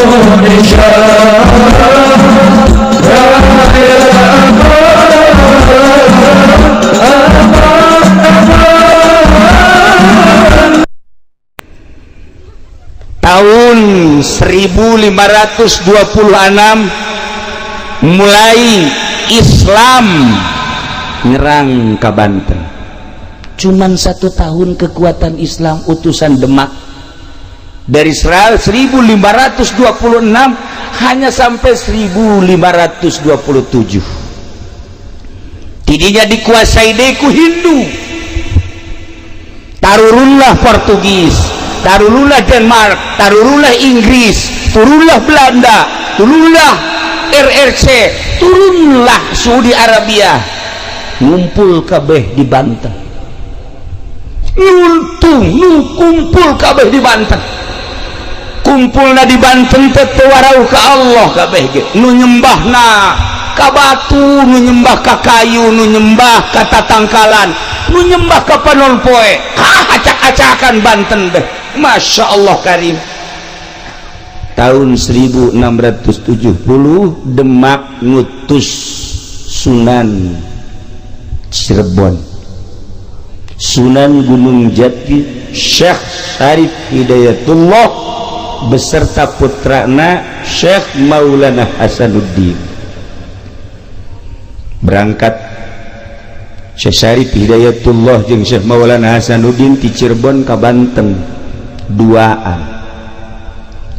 Indonesia Raya Tahun 1526 mulai Islam nyerang ke Banten. Cuman 1 tahun kekuatan Islam utusan Demak dari 1526 hanya sampai 1527. Tidinya dikuasai deku Hindu. Tarurunlah Portugis, tarurunlah Denmark, tarurunlah Inggris, turunlah Belanda, turunlah RRC, turunlah Saudi Arabia, ngumpul kabeh di Banten. Nuntung, nu kumpul kabeh di Banten. Kumpulna di Banten teh teu warauh ka Allah kabeh ge. Nu nyembahna ka batu, nu nyembah ka kayu, nu nyembah ka tatangkalan, nu nyembah ka panon poe. Acak-acakan Banten deh. Masya Allah karim. Tahun 1670 Demak ngutus Sunan Cirebon, Sunan Gunung Jati, Syekh Syarif Hidayatullah beserta putrana Syekh Maulana Hasanuddin. Berangkat Syekh Syarif Hidayatullah jeung Syekh Maulana Hasanuddin ti Cirebon ka Banten duaan.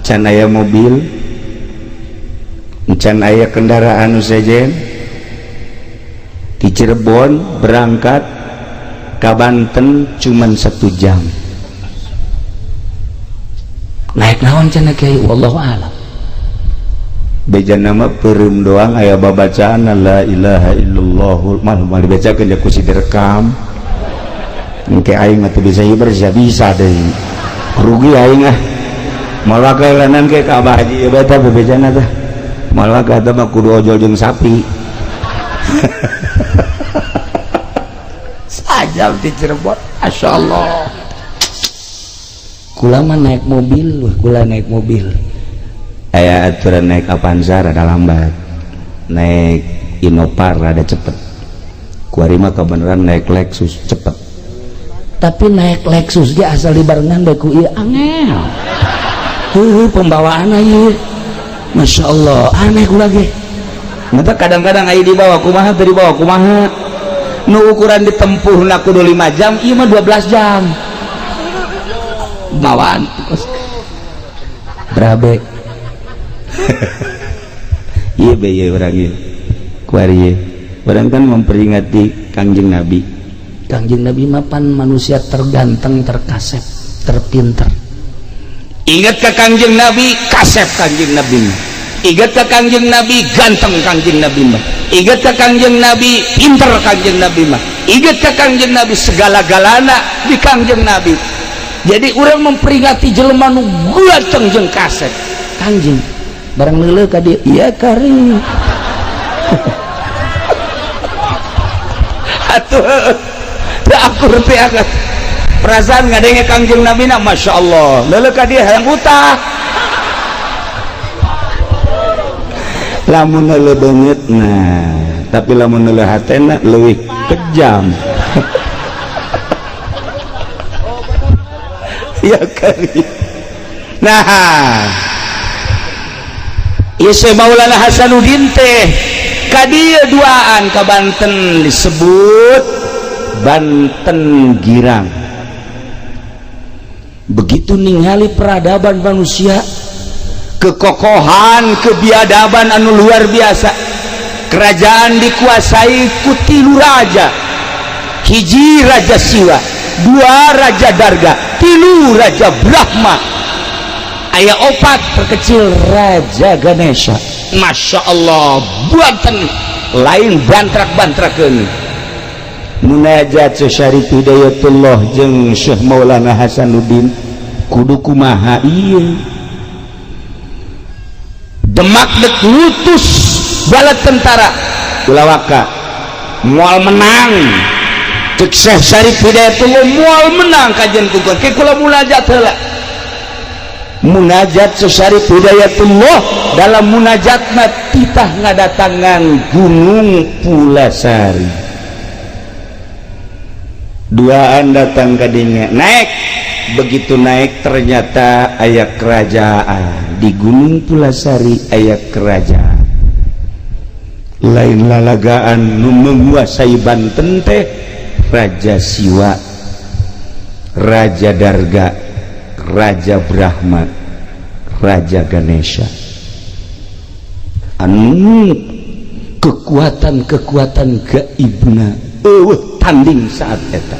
Can aya mobil, can aya kendaraan nu sejen. Ti Cirebon berangkat ka Banten cuman 1 jam. Naik naon cenah kiai, wallahu alam. Beja nama peureum doang aya babacaan la ilaha illallah mah moal dibacakeun ja ku si direkam. Engke aing mah teu bisa hiber sia bisa deui. Rugi aing ah. Moal wakalanan ke ka Abah Haji ieu bae tah bebejana tah. Moal wakal tah mah kudu ojol jeung sapi. Sajam di Cirebon, masyaallah. Kula mah naik mobil, wah kula naik mobil. Aya aturan naik Avanza rada lambat, naik Innova rada cepet. Kuari mah kebenaran naik Lexus cepet. Tapi naik Lexus ge asal dibarengan bae ku ieu angel. Heuh pembawaan ieu. Masya Allah, aneh kula ge. Mata kadang-kadang aya dibawa kumaha teu dibawa kumaha. Nu ukuran ditempuhna kudu 5 jam, ieu mah 12 jam. Bawaan berabe. Iya be ieu urang ieu. Kuari ieu. Urang kan memperingati Kangjeng Nabi. Kangjeng Nabi mah pan manusia terganteng, terkasep, terpinter. Ingat ke Kangjeng Nabi, kasep Kangjeng Nabi mah. Ingat ke Kangjeng Nabi, ganteng Kangjeng Nabi mah. Ingat ke Kangjeng Nabi, pinter Kangjeng Nabi mah. Ingat ke Kangjeng Nabi, segala-galana di Kangjeng Nabi. Jadi orang memperingati jelema nu ganteng jeung kasep. Kangjeng barang leuleuh ka dieu, iya kari. Atuh teu akur teh akan. Perasaan ngadenge Kangjeng Nabi na Masya Allah. Leuleuh ka dieu hayang utah. Lamun leuleuh beungeut nah, tapi lamun leuleuh hatena leuwih kejam. Ya kari. Nah, Syekh Maulana Hasanuddin teh ka dieu duaan ka Banten disebut Banten Girang. Begitu ningali peradaban manusia, kekokohan, kebiadaban anu luar biasa. Kerajaan dikuasai ku 3 raja. Hiji raja Siwa, 2 raja Darga, 3 raja Brahma. Aya 4 terkecil raja Ganesha. Masya Allah, Banten lain bantrak-bantrakeun. Munajat Syekh Syarif Hidayatullah jeung Syekh Maulana Hasanuddin kudu kumaha ieu. Demak dek ngutus bala tentara ulawaka moal menang. Cek Syekh Syarif Hidayatullah moal menang kajian kukuan. Ke kula munajat heula. Munajat Syekh Syarif Hidayatullah dalam munajatna titah ngadatangan Gunung Pulasari. Duaan datang kadinya, naik. Begitu naik ternyata aya kerajaan di Gunung Pulasari, aya kerajaan lain lalagaan nu menguasai Banten teh Raja Siwa, Raja Darga, Raja Brahma, Raja Ganesha. Anu kekuatan-kekuatan gaibna eueuh tanding saat eta.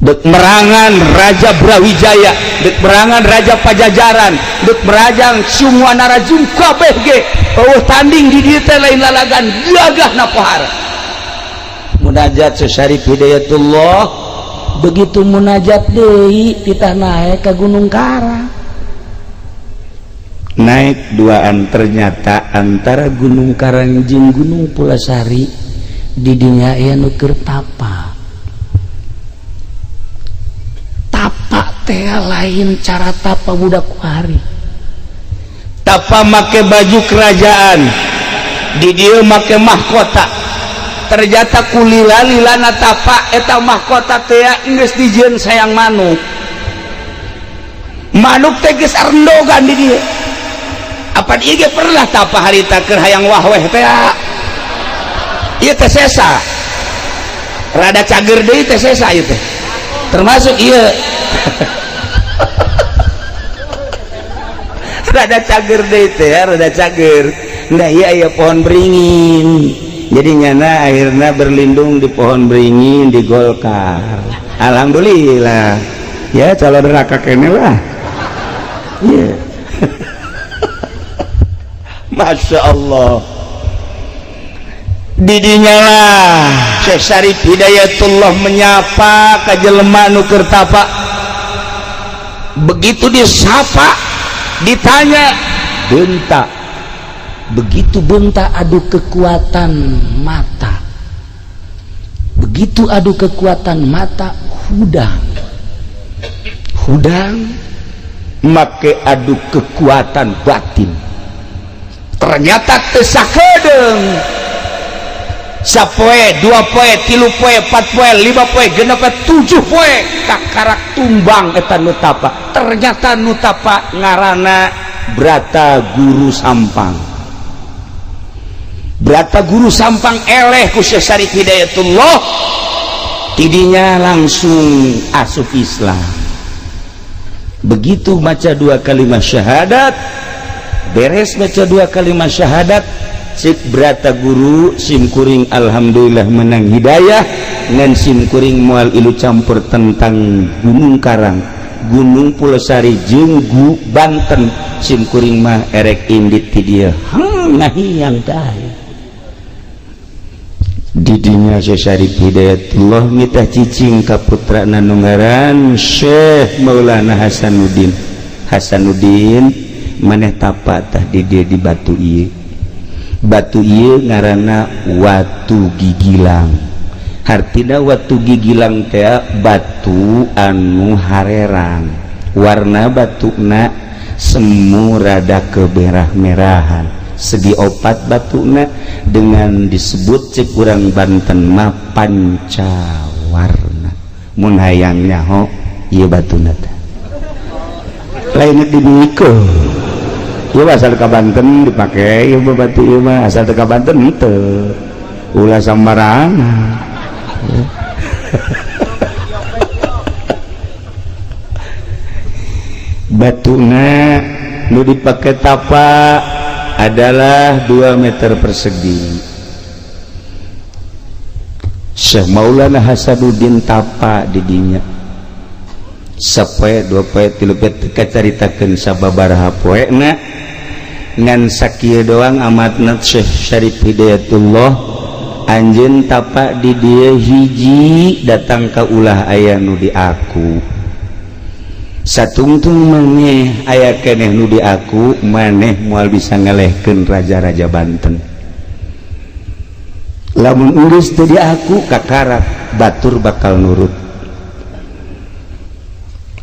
Dek merangan Raja Brawijaya, dek merangan Raja Pajajaran, dek merajang semua narajung kabeh ge eueuh tanding di dieu teh lain lalagan gagahna pohara. Munajat Syekh Syarif Hidayatullah begitu munajat deui titah naik ke Gunung Karang. Naik duaan ternyata antara Gunung Karang jeung Gunung Pulasari di dinya aya nu keur tapa. Tapa teh lain cara tapa budak kuari. Tapa make baju kerajaan, di dieu make mahkota. Ternyata kulila-lilana tapa eta mahkota teh geus dijieun sayang manuk. Manuk teh geus arendogan di dieu. Apan ieu ge pernah tapa harita keur hayang wahweh teh. Ieu teh sesa. Rada cager deui teh sesa ieu teh. Termasuk ieu. Rada cager deui teh, rada cager. Nah ieu aya pohon beringin. Jadi nyana akhirnya berlindung di pohon beringin di Golkar. Alhamdulillah. Ya calon neraka kene lah. Yeah. Masya Allah. Didinya lah Syekh Syarif Hidayatullah menyapa ka jelema nu keur tapa. Begitu disapa, ditanya, bentak. Begitu bentak adu kekuatan mata. Begitu adu kekuatan mata, hudang. Hudang make adu kekuatan batin. Ternyata teu sakedeung. Sapoe, dua poe, tilu poe, empat poe, lima poe, genep poe, tujuh poe kakarak tumbang eta nu tapa. Ternyata nu tapa ngaranna Brata Guru Sampang. Brata Guru Sampang eleh ku Syekh Syarif Hidayatullah, tidinya langsung asup Islam. Begitu maca dua kalimat syahadat, beres maca dua kalimat syahadat, cik Brata Guru simkuring alhamdulillah menang hidayah ngan simkuring moal ilu campur tentang Gunung Karang, Gunung Pulasari jeung Banten, simkuring mah erek indit ti dieu ngahiyang tah. Didinya Syekh Syarif Hidayatullah mitah cicing ka putrana nu ngaran Syekh Maulana Hasanuddin. Hasanuddin maneh tapa tah di dieu di batu ieu. Batu ieu ngaranna Watu Gigilang. Hartina Watu Gigilang teh batu anu harerang. Warna batuna semu rada kemerah-merahan. Segi opat batuna dengan disebut cek urang Banten mah pancawarna. Mun hayang nyaho ieu batuna teh. Lain dimikeun. Ieu asal ka Banten dipake ieu batu ieu mah asal ka Banten henteu. Ulah sambarangan. Batuna nu dipake tapa adalah 2 meter persegi. Syekh Maulana Hasanuddin tapa di dinya. Sapoe, dua poe, tilu poe teu kacaritakeun sababaraha poena. Ngan sakieu doang amatna Syekh Syarif Hidayatullah anjeun tapa di dieu hiji datang ka ulah aya nu di aku. Satungtung maneh aya keneh nu di aku, maneh moal bisa ngelehkeun raja-raja Banten. Lamun urus teu di aku kakarak batur bakal nurut.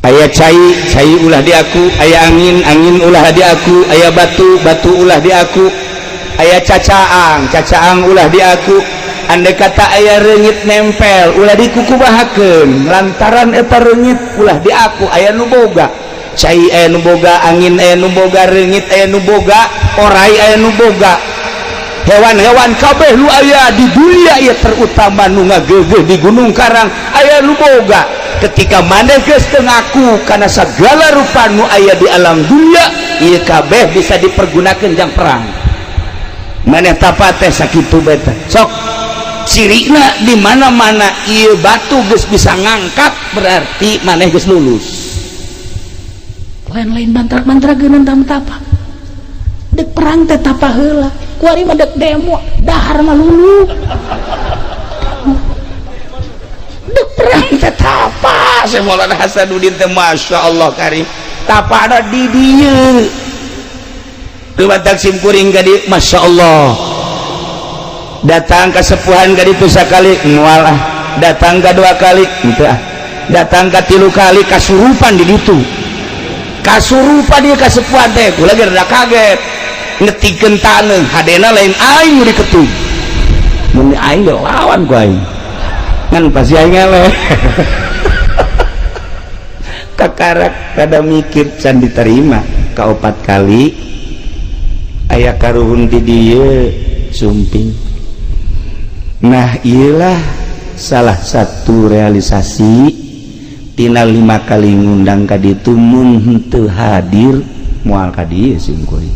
Aya cai, cai ulah diaku, aya angin, angin ulah diaku, aya batu, batu ulah diaku, aya cacaang, cacaang ulah diaku. Andai kata aya reungit nempel ulah dikukubahakeun lantaran eta reungit ulah diaku. Aya nu boga cai, aya nu boga angin, aya nu boga reungit, aya nu boga orai, aya nu boga hewan-hewan kabeh nu aya di dunia ieu, terutama nu ngageugeuh di Gunung Karang aya nu boga. Ketika maneh geus teu ngaku kana sagala rupa nu aya di alam dunia ieu kabeh bisa dipergunakeun jang perang. Maneh tapa teh sakitu bae teh. Sok cirina di mana-mana ieu batu geus bisa ngangkat, berarti maneh geus lulus. Lain-lain mantra-mantra geunan tapa. Dek perang teh tapa heula. Kuari mah dek demo, dahar mah lulu. Dek perang teh tapa. Syekh Maulana Hasanuddin teh Masya Allah karim. Tapana di dieu. Dumatak sim kuring ka dieu, Masya Allah. Datang ka sepuhan ka ditu sakali moal ah. Datang ka dua kali henteu ah. Datang ka tilu kali kasurupan di ditu. Kasurupan dia kasepuhan teh, kula ge rada kaget. Ngetikeun taneuh, hadena lain aing nu diketug. Mun aing ge lawan ku aing. Ngan pasti aing eleh. Kakarak kada mikir can diterima ka opat kali aya karuhun di dieu sumping. Nah, iyalah salah satu realisasi tina 5 kali ngundang ka ditu mun henteu hadir moal ka dieu sim kuring.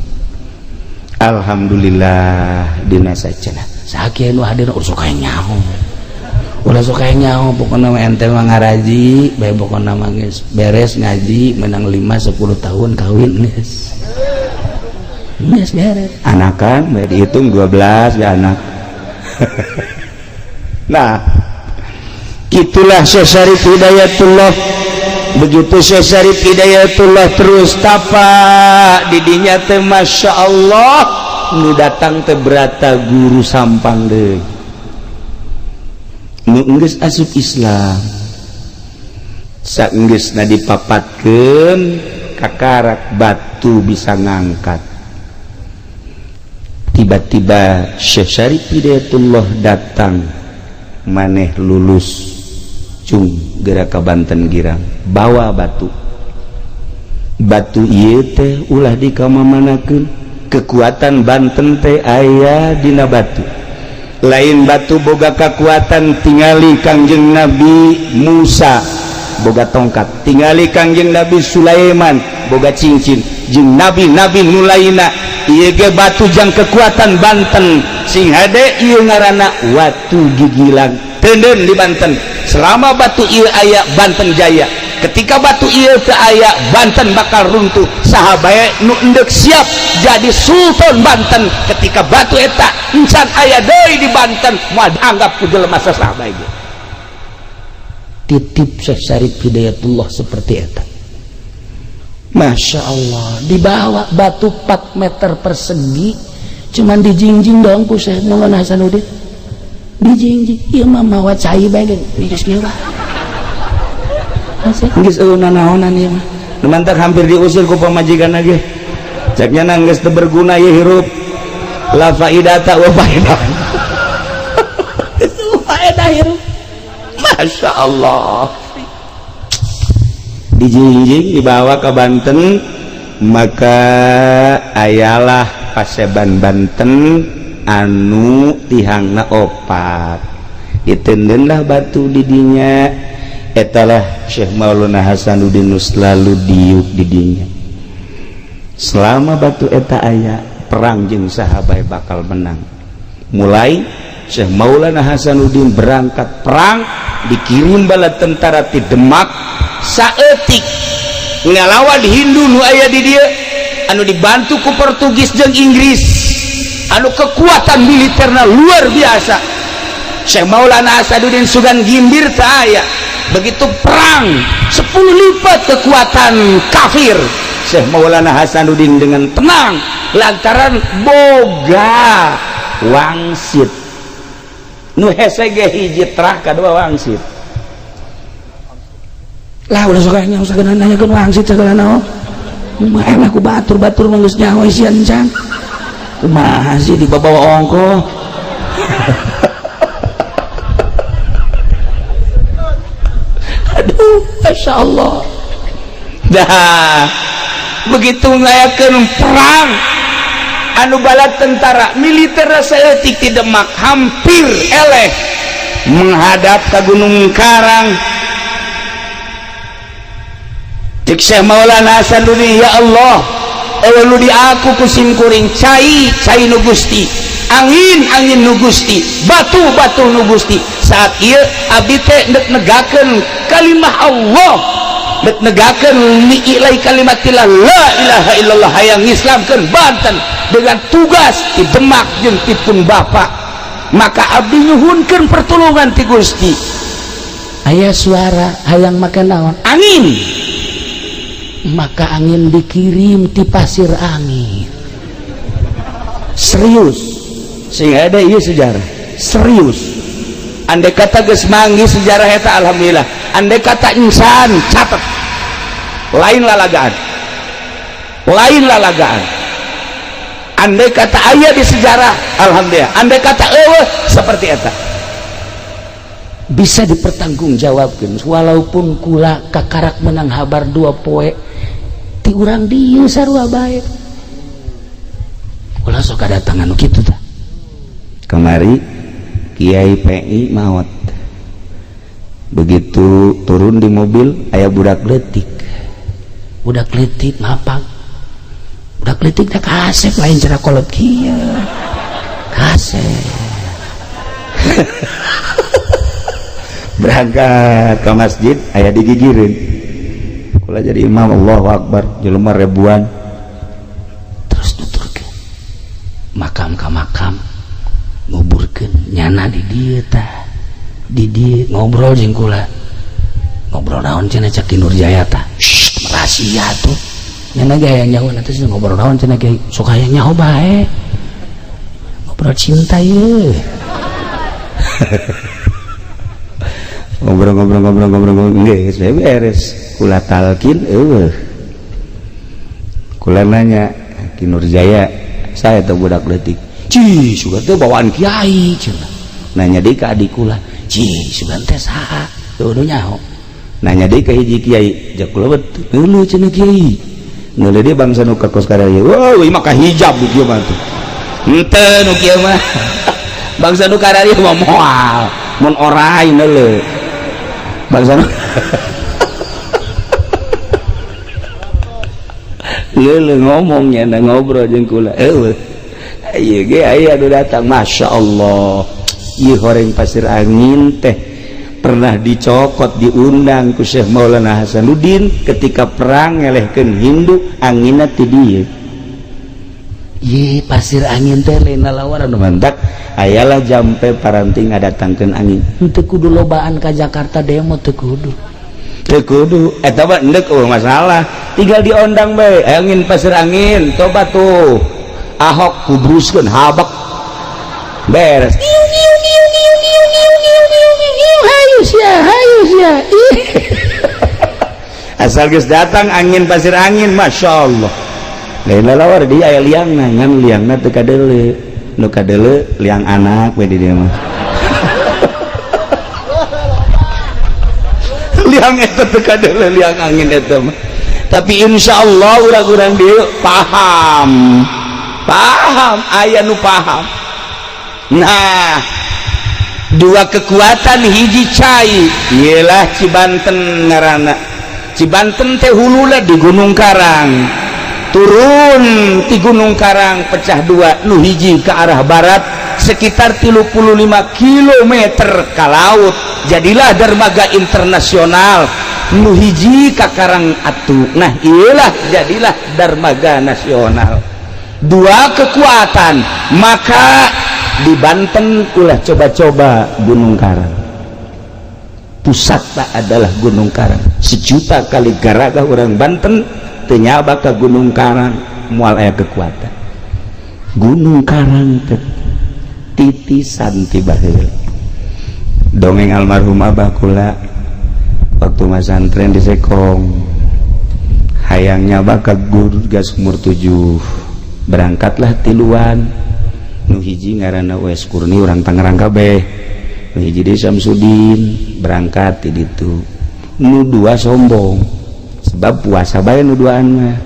Alhamdulillah dina sacenah. Sakieu nu hadir ulah sok aya nyaho. Ulah sok aya nyaho pokona mah ente mah ngaraji bae pokona mah geus beres ngaji menang 5 10 tahun kawin geus. Geus beres. Anakan bae dihitung 12 ya anak. Nah, itulah Syekh Syarif Hidayatullah. Begitu Syekh Syarif Hidayatullah terus tapa didinya teh Masya Allah nu datang teh berata guru sampang deui nu geus asup Islam saenggeusna dipapatkeun kakarak batu bisa ngangkat. Tiba-tiba Syekh Syarif Hidayatullah datang, maneh lulus cung gerak ka Banten Girang bawa batu. Batu ieu teh ulah dikamamanakeun, kekuatan Banten teh aya dina batu. Lain batu boga kekuatan, tingali Kangjeng Nabi Musa boga tongkat, tingali Kangjeng Nabi Sulaiman boga cincin, jeung nabi-nabi nu lainna ieu ge batu jang kekuatan Banten. Sing hade ieu ngaranna watu gigilang teuneun di Banten. Selama batu ieu aya Banten jaya. Ketika batu ieu teu aya Banten bakal runtuh. Saha bae nu endek siap jadi sultan Banten ketika batu eta encan aya deui di Banten moal dianggap ku jelema saha bae ge. Titip Syekh Syarif Hidayatullah seperti eta. Masya Allah, dibawa batu 4 meter persegi cuman dijingjing dong ku Syekh Maulana Hasanuddin. Dijingjing, ieu mah mawa cai bae ge geus kieu lah. Geus eueuh nanaonan ieu mah. Nu mantak hampir diusir ku pamajikan ge. Ceknya nang geus teu berguna ieu hirup. La faidata wa faidah. Geus faedah hirup. Masya Allah. Dijingjing dibawa ke Banten, maka ayalah paseban Banten anu tihangna opat. Ditendenlah batu didinya. Etalah Syekh Maulana Hasanuddin nu selalu diuk didinya. Selama batu eta aya, perang jeung saha bae bakal menang. Mulai Syekh Maulana Hasanuddin berangkat perang, dikirim bala tentara ti Demak saeutik ngalawan Hindu nu aya di dieu anu dibantu ku Portugis jeung Inggris anu kekuatan militerna luar biasa. Syekh Maulana Hasanuddin sugan gimbir teu aya. Begitu perang 10 lipat kekuatan kafir, Syekh Maulana Hasanuddin dengan tenang lantaran boga wangsit nu hese ge hiji terah kadua wangsit. Lah ulah sok nyaho sagala nanyakeun wangsit sagala naon. Kumaha lah ku batur-batur mah geus nyaho isian can. Kumaha sih dibawa ongkoh. Aduh, Masya Allah. Dah begitu ngayakeun perang anu bala tentara militer saeutik ti Demak hampir eleh menghadap ke Gunung Karang. Cek Syekh Maulana Hasanuddin, ya Allah, eueuh nu di aku ku simkuring cai cai nu Gusti, angin angin nu Gusti, batu batu nu Gusti. Saat ieu abdi teh ndek negakeun kalimah Allah, ndek negakeun li'ilai kalimatillah la ilaha illallah, hayang ngislamkeun Banten dengan tugas di Demak jeung ti pun bapa. Maka abdi nyuhunkeun pertolongan ti Gusti. Aya suara hayang make naon? Angin. Maka angin dikirim ti pasir angin. Serius, sehingga ada ieu sejarah serius. Andai kata geus manggih sejarah eta alhamdulillah. Andai kata insan catat, lain lalagaan, lain lalagaan. Andai kata aya di sejarah alhamdulillah, andai kata eueuh seperti eta bisa dipertanggungjawabkeun. Walaupun kula kakarak menang habar dua poe ti urang dieu sarua bae. Ulah sok kadatangan nu kitu tah. Kamari Kiai PI maot, begitu turun di mobil aya budak leutik, budak leutik ngapak, budak leutik teh kasep lain cara kolot kieu kasep. Berangkat ke masjid aya digigireun, kula jadi imam, Allahu Akbar, jelema ribuan. Terus nuturkeun makam ka makam, nguburkeun nyana di dieu tah, di dieu ngobrol jeung kula, ngobrol naon cenah cak Ki Nurjaya tah, shh rahasia tuh nyana ge hayang nyaho nanti ngobrol naon cenah ge sok hayang nyaho bae, ngobrol cinta ieu. Ngobrol-ngobrol-ngobrol-ngobrol geus beres, kula talkin eueuh. Kula nanya Ki Nurjaya, saya teh budak leutik, ci sugan teh bawaan kiai cenah. Nanya deui ka adik kula, ci sugan teh saha? Teu nyaho. Nanya deui ka hiji kiai, jak kula betul neuleuh cenah kiai. Neuleuh deui bangsa nu ka kos karya. Wah, ieu mah kahijab di kieu mah tuh. Henteu nu kieu mah. Bangsa nu karya mah moal, mun orai neuleuh. Bangsa nu leuleuh ngomongnya na ngobrol jeung kula. Eueuh. Ieu ge aya nu datang, Masya Allah. Ieu horeng pasir angin teh pernah dicokot, diundang ku Syekh Maulana Hasanuddin ketika perang ngelehkeun Hindu, anginna ti dieu. Ye pasir angin teh lain lalawaran nu mantak ayalah jampe paranti ngadatangkeun angin. Teu kudu lobaan ka Jakarta demo teu kudu. Teu kudu eta mah endek eueuh masalah, tinggal diondang bae angin pasir angin coba tuh. Ahok kubruskeun habak beres. Hayu sia, hayu sia. Asal geus datang angin pasir angin, Masya Allah. Lain lalawar dia aya liangna, ngan liangna teu kadeuleu. Nu kadeuleu liang anak we di dieu mah. Liang eta teu kadeuleu, liang angin eta mah. Tapi insya Allah urang-urang dieu paham. Paham, aya nu paham. Nah, dua kekuatan hiji cai ialah Cibanten ngaranna. Cibanten teh huluna di Gunung Karang. Turun di Gunung Karang pecah dua, nu hiji ke arah barat sekitar 35 km ke laut, jadilah dermaga internasional. Nu hiji ka Karang Atu, nah iyalah jadilah dermaga nasional. Dua kekuatan, maka di Banten ulah coba-coba Gunung Karang. Pusatna adalah Gunung Karang. Sejuta kali garaga orang Banten teu nyaba ka Gunung Karang, moal aya kekuatan. Gunung Karang teh titisan ti baheula. Dongeng almarhum abah kula waktu ditu masantren di Sekong. Hayangnya bakal guru gas umur 7. Berangkatlah tiluan. Nu hiji ngaranna Uwais Kurni urang Tangerang kabeh. Nu hiji deui Samsudin berangkat ti ditu. Nu dua sombong. Sebab puasa bae nu duaan mah.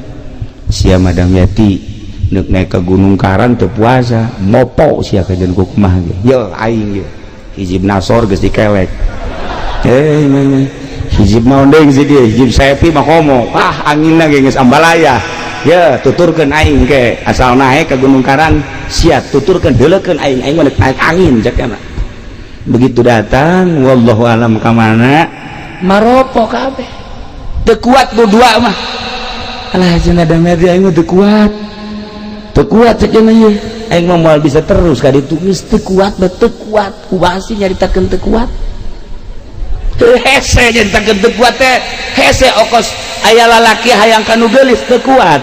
Sia Madam Yati neuk naik ke Gunung Karang teu puasa, mopo sia kajian ku kumaha ge. Ye aing ye. Hizib Nasor geus dikelek. Hizib naon deui si dia, hizib Sepi mah komo. Ah anginna ge geus ambalaya. Ye tuturkeun aing ke asal naik ke Gunung Karang sia tuturkeun deulekeun aing, aing mah naik angin cek kana. Begitu datang wallahu alam ka mana maropo kabeh. Teu kuat nu dua mah. Alah cenah da mah aing mah teu kuat. Teu kuat cek cenah ieu. Aing mah moal bisa terus ka ditu geus teu kuat teu kuat. Kumaha sih nyaritakeun teu kuat? Hese nyaritakeun teu kuat teh. Hese okos aya lalaki hayang ka nu geulis teu kuat.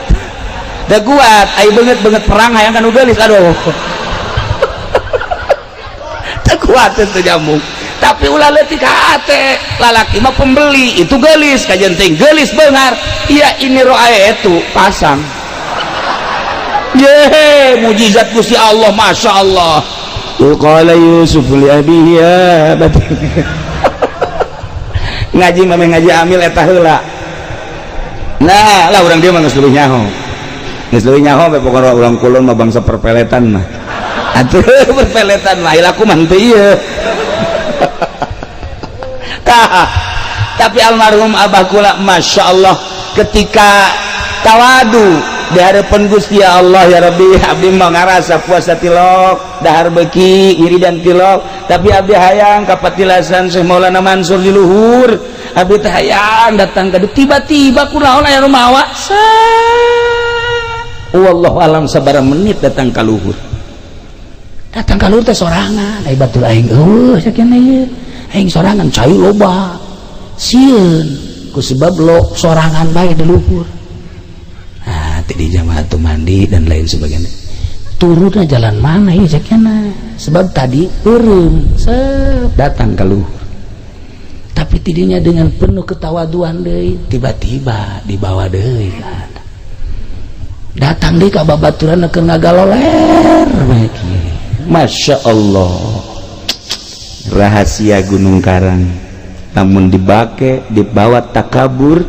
Teu kuat, aya beungeut-beungeut perang hayang ka nu geulis aduh. Teu kuat teu nyambung. Tapi ulah leutik hate, lalaki mah pembeli, itu geulis kajen teh geulis beungar. Iya ini roae itu pasang. Ye, mujizat Gusti Allah, Masya Allah. Qala Yusuf li abihi ya abati. Ngaji mah ngaji amil eta heula. Nah, lah urang dia mah geus leuwih nyaho. Geus leuwih nyaho we pokona urang kulon mah bangsa perpeletan mah. Atuh perpeletan mah laku mah henteu ieu. Tah, tapi almarhum abah kula Masya Allah ketika tawadu di hadapan Gusti Allah ya Rabbi, abdi mah ngarasa puasa tilok dahar beki wiridan tilok, tapi abdi hayang kapatilasan Syekh Maulana Mansur di luhur, abdi teh hayang datang ka tiba-tiba kunaon aya nu mawa. Wallahu alam sabaraha menit datang ka luhur. Datang ka luhur teh sorangan, ai batur aing eueuh sakieu ieu. Aing sorangan cai loba. Sieun ku sebab lo sorangan bae di luhur. Nah, di jamaah tuh mandi dan lain sebagainya. Turunnya jalan mana ya cekena? Sebab tadi turun, sep datang ke luhur. Tapi tidinya dengan penuh ketawaduan deui, tiba-tiba dibawa deui kan. Datang deui ka babaturan keur ngagaloler bae kieu. Masya Allah. Rahasia Gunung Karang. Namun dibake dibawa takabur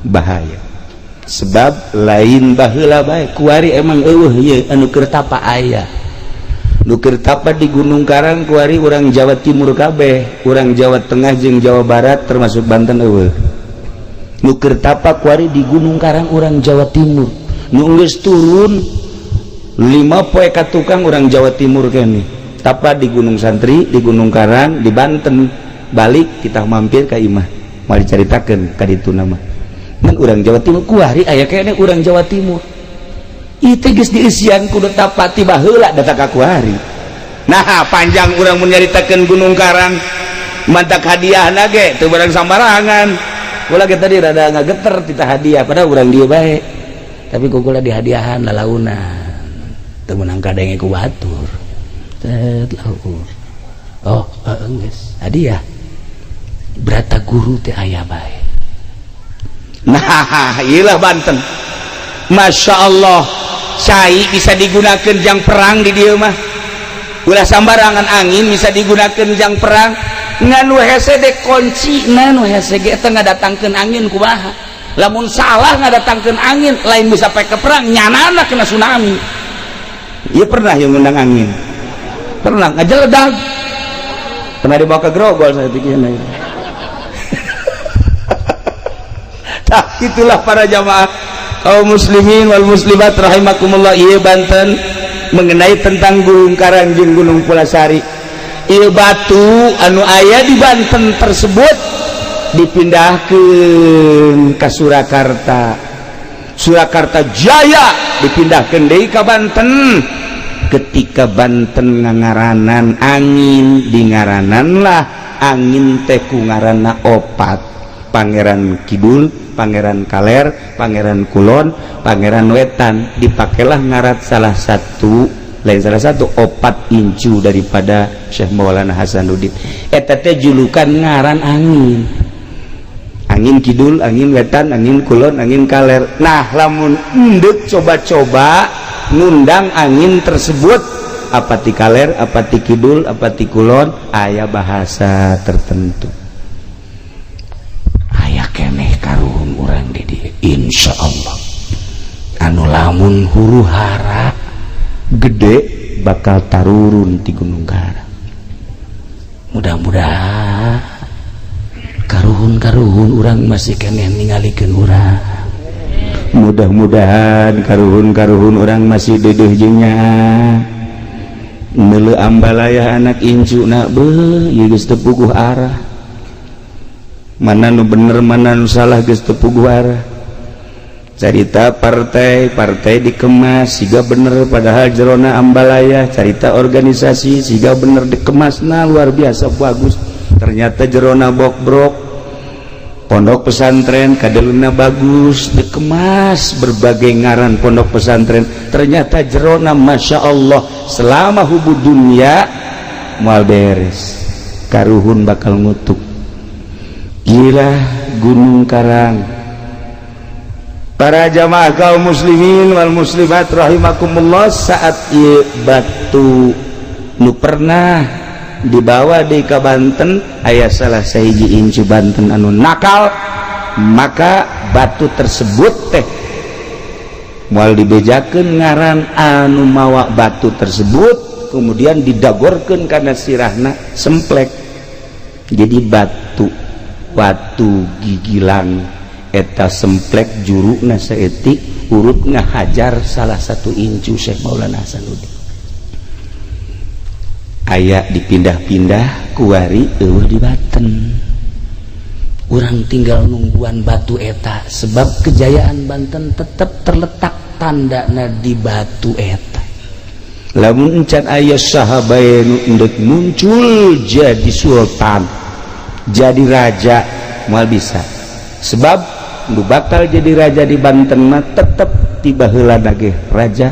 bahaya. Sebab lain baheula bae kuari emang eueuh ieu anu keur tapa aya. Nu keur tapa di Gunung Karang kuari urang Jawa Timur kabeh, urang Jawa Tengah jeung Jawa Barat termasuk Banten eueuh. Nu keur tapa kuari di Gunung Karang urang Jawa Timur. Nu geus turun 5 poe ka tukang urang Jawa Timur keneh. Tapa di Gunung Santri, di Gunung Karang, di Banten. Balik kita mampir ka imah. Moal dicaritakeun ka ditu nama. Ngan urang Jawa Timur kuari aya keneh urang Jawa Timur. Ieu teh geus dieusian kudu tapa ti baheula datang ka kuari. Nah, panjang urang mun nyaritakeun Gunung Karang. Mantak hadiahna ge teu barang sambarangan. Kula ge tadi rada ngageter tita hadiah padahal urang dieu bae. Tapi ku kula dihadiahan lalaunan. Teu meunang kadenge ku batur. Tet laur. Oh, geus hadiah. Brata guru teh aya bae. Nah, iyalah Banten. Masya Allah, cai bisa digunakan jang perang di dieu mah. Ulah sambarangan angin bisa digunakan jang perang. Ngan nu hese de kunci, nu hese ge teh ngadatangkeun angin kumaha. Lamun salah ngadatangkeun angin, lain bisa pake perang, nyanana kena tsunami. Ieu pernah yang ngundang angin. Pernah ngajeledag. Pernah dibawa ke Grogol saya pikirna. Nah, itulah para jamaah kaum muslimin wal muslimat rahimakumullah. Ieu Banten mengenai tentang Gunung Karang jeung Gunung Pulasari. Ieu batu anu aya di Banten tersebut dipindahkeun ka Surakarta. Surakarta Jaya dipindahkeun deui ka Banten. Ketika Banten ngangaranan angin, dingarananlah angin teh ku ngaranna opat. Pangeran Kidul, Pangeran Kaler, Pangeran Kulon, Pangeran Wetan. Dipakailah ngarat salah satu, lain salah satu opat incu daripada Syekh Maulana Hasanuddin. Eta teh julukan ngaran angin. Angin kidul, angin wetan, angin kulon, angin kaler. Nah, lamun endek coba-coba ngundang angin tersebut, apa ti kaler, apa ti kidul, apa ti kulon, aya bahasa tertentu. Aya keneh karuhun urang di dieu, insyaallah, anu lamun huru hara gede bakal tarurun di Gunung Karang. Mudah-mudahan karuhun-karuhun urang masih keneh ningalikeun urang. Mudah-mudahan karuhun-karuhun urang masih dedeh jeung nyaah. Neuleu ambalaya anak incu na beuh, ieu geus teu puguh arah. Mana nu bener, mana nu salah, geus teu puguh arah. Carita partai, partai dikemas siga bener, padahal jerona ambalaya. Carita organisasi siga bener, dikemasna luar biasa bagus, ternyata jerona bokbrok. Pondok pesantren kadeluna bagus, dikemas berbagai ngaran pondok pesantren, ternyata jerona masya Allah. Selama hubbud dunya moal beres, karuhun bakal ngutuk. Gila Gunung Karang. Para jamaah kaum muslimin wal muslimat rahimakumullah, saat ieu batu nu pernah dibawa di ka Banten, aya salah sahiji incu Banten anu nakal, maka batu tersebut teh moal dibejakeun ngaran anu mawa batu tersebut, kemudian didagorkeun kana sirahna semplek jadi batu. Batu gigilang eta semplek, juruna saeutik, urut ngahajar salah satu incu Syekh Maulana Hasanuddin. Aya dipindah-pindah, kuari euweuh di Banten. Urang tinggal nungguan batu eta, sebab kejayaan Banten tetap terletak tandana di batu eta. Lamun encan aya sahabat nu endek muncul jadi sultan, jadi raja, moal bisa, sebab nu bakal jadi raja di Banten mah tetep tiba heula ge raja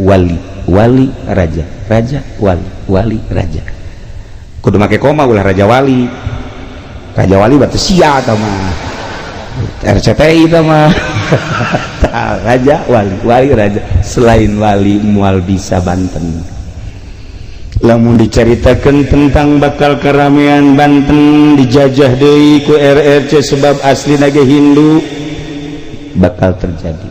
wali, wali raja, raja wali, wali raja. Kudu make koma, ulah raja wali. Raja wali berarti sia tah mah RCTI tah mah. Tah, raja wali, wali raja. Selain wali moal bisa Banten. Lamun diceritakan tentang bakal keramaian Banten dijajah deui ku RRC, sebab asli ge Hindu, bakal terjadi.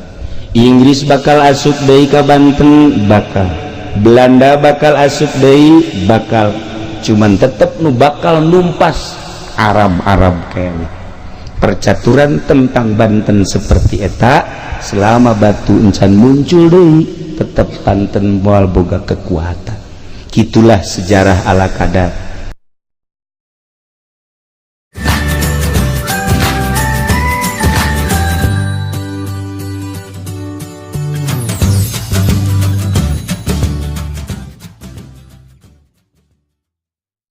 Inggris bakal asup deui ka Banten, bakal. Belanda bakal asup deui, bakal. Cuman tetep nu bakal numpas Arab-Arab kayaknya. Percaturan tentang Banten seperti eta, selama batu encan muncul deui, tetep Banten moal boga kekuatan. Gitulah sejarah ala kadar.